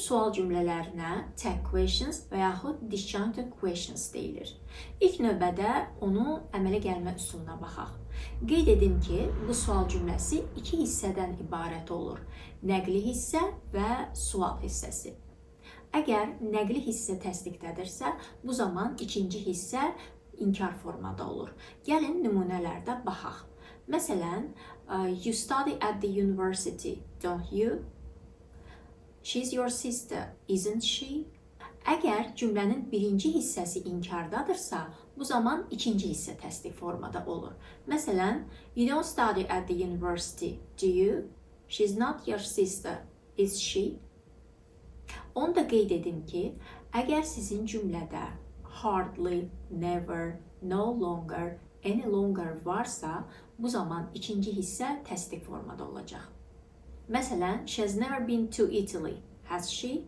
sual cümlələrinə tag questions və yaxud disjunctive questions deyilir. İlk növbədə onu əmələ gəlmə üsuluna baxaq. Qeyd edim ki, bu sual cümləsi iki hissədən ibarət olur: nəqli hissə və sual hissəsi. Əgər nəqli hissə təsdiqdədirsə, bu zaman ikinci hissə inkar formada olur. Gəlin nümunələrdə baxaq. Məsələn, you study at the university, don't you? She's your sister, isn't she? Əgər cümlənin birinci hissəsi inkardadırsa, bu zaman ikinci hissə təsdiq formada olur. Məsələn, you don't study at the university, do you? She's not your sister, is she? Onu da qeyd edim ki, əgər sizin cümlədə hardly, never, no longer, any longer varsa, bu zaman ikinci hissə təsdiq formada olacaq. Məsələn, she has never been to Italy, has she?